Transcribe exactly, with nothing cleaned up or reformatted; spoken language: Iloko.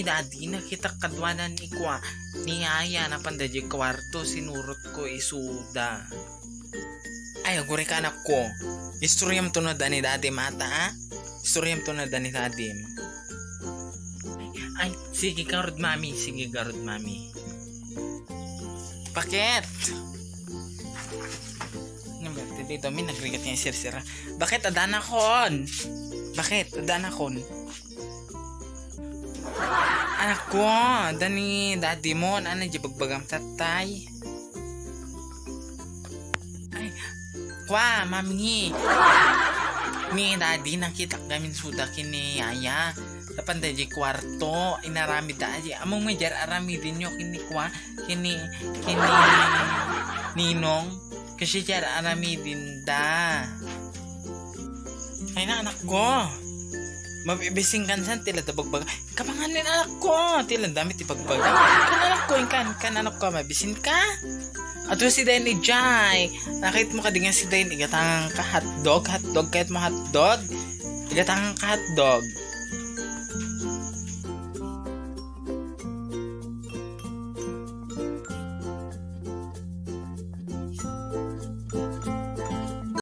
Daddy, nakitak kaduanan ni kua, ni Yaya, napan daydiay kwarto, sinurotko isuda. Ay, agurayka, anakko. Istoriyam to no da ni Daddy, mata, ha? Istoriyam to no da ni Daddy. Ay, sige, garud, mami. Sige, garud, mami. Bakit? Ano ba? Ti Tito Mi, nagrigat nga sirsira. Bakit, adanakon? Bakit, adanakon? Anakko, da ni Daddy mo, ano, di bagbagam tatay? Ay, kua, mami. Ni Daddy, nakitak gamin suda ken ni Yaya. Napan daydiay kwarto, inaramid da, ay, ammo nga diay aramiden nyo ken ni kua, ken ni, ken ni Ninong. Kasi diay aramiden da. Ay na, anakko. Mabibisin kan san, tila da bagbagam. Kabangan ni anakko, tila da met ti bagbagam. Kan anakko, inkan, kan anakko, mabisin ka? Adu si Dayan idiay. Nakit mo kadi nga si Dayan, igatangan ka hotdog, hotdog, kayat mo hotdog. Igatangan ka hotdog.